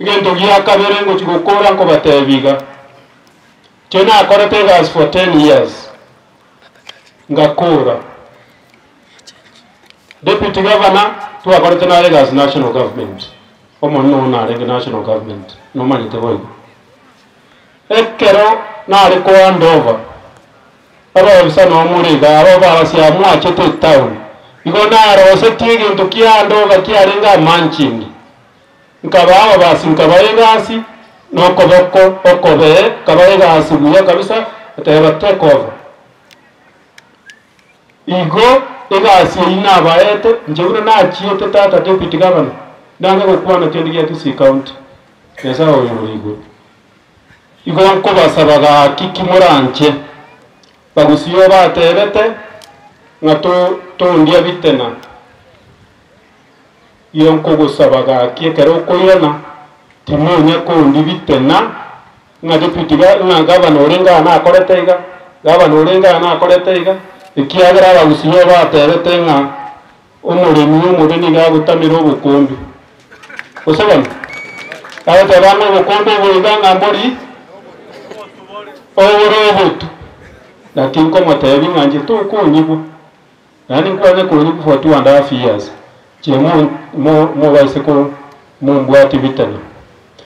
Egento gia kabere ngochia gokora nkobatebia iga, inche nakorete egasi for ten years, ngakora. Deputy Governor twakorete nare egasi national government, omonene oo narenge national government, nomanyete boigo. Ekero nare ko hand over, abaofisa noo more igaa, aba babasia mwachete etown, igo narosetie egento kia hand over kiarenge amanchingi. Nkabaa ababasi, nkabaa egasi, na okoboko okobee, nkabaa egasi buya kabisa, ngateba take over. Igo egasi eyio nabaete, inche buna nachiete tata deputy governor, nange gokwana kende gia Kisii County, Nyasae oyo ore igoro. Igo nkobasaba gaki ki moranche, Bagusii obatebete ng'a to tondia bitena. Iyo nkogosaba gaki ekero okoirana, timonya kondi bitena ng'a deputy ga ng'a gavana orenge aa nakorete iga, gavana orenge aa nakorete iga, ekiagera abagusii nigo batebete ng'a omoremi omobe nigo agotamera obokombe. Gose bono? Agoteba ng'a obokombe obo iga ng'a mbori obore obotu. Naki nkomotebia ng'a inche tokonyigwa. Naende nkwane konyigwa for 2 and half years, inche mo mo mobaise ko mombwati bitena.